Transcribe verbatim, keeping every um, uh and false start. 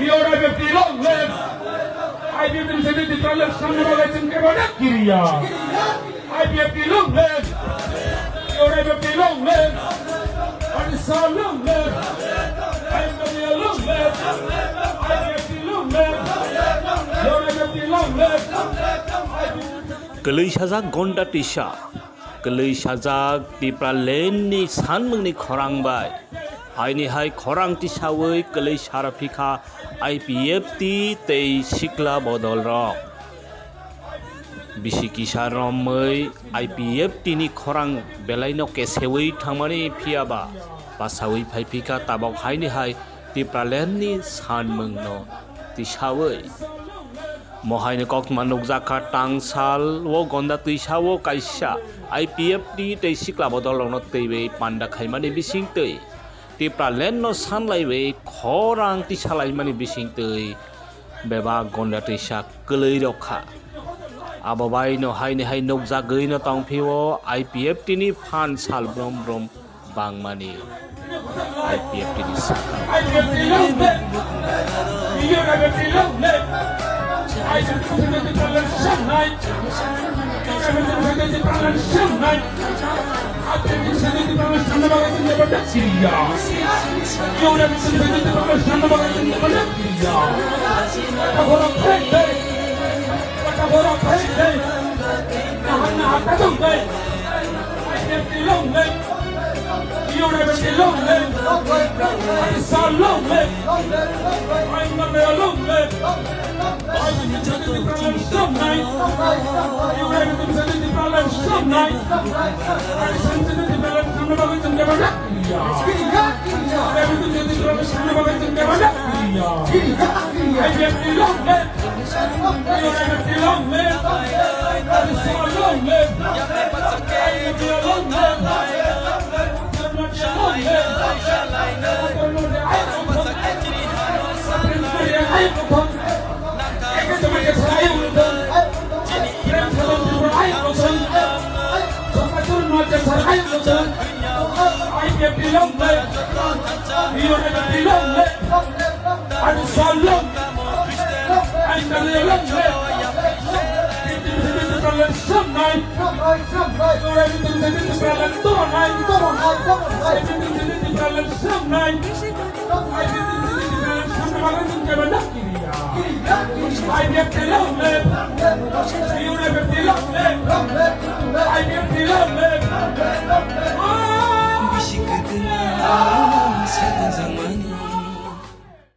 Yora bepti long live. I P F T ni sedi di prale samne bagai chim ke bana kiriya. I P F T long live. Yora bepti long live. Ani sa long live. I P F T long live. I P F T long live. Yora bepti long live. Kwlwi sajak Gonda Tisa. Kwlwi sajak Tipraland ni sanmung ni khorang bai. Haini hai khorang tisawi kwlwi sara phikha I P F T tei sikla bodol rok. Bisi kisa romwi I P F T ni khorang belai no kesewi thangmani phiyaba basawi phai phikha tabok haini hai Tipraland ni sanmung no tisawi. Mohaini koktma nukjakha tangsal o Gonda Tisa o kaisa I P F T tei sikla bodol rokno twiwi panda khaimani bisingtwi Tipraland no sanlaiwi khorang tisalaimani bisingtwi bebak Gonda Tisa kwlwi rok kha. Abo bai no haini hai nukjagwi no tongphio I P F T ni phan sal brum brum bangmani I P F T ni sakha.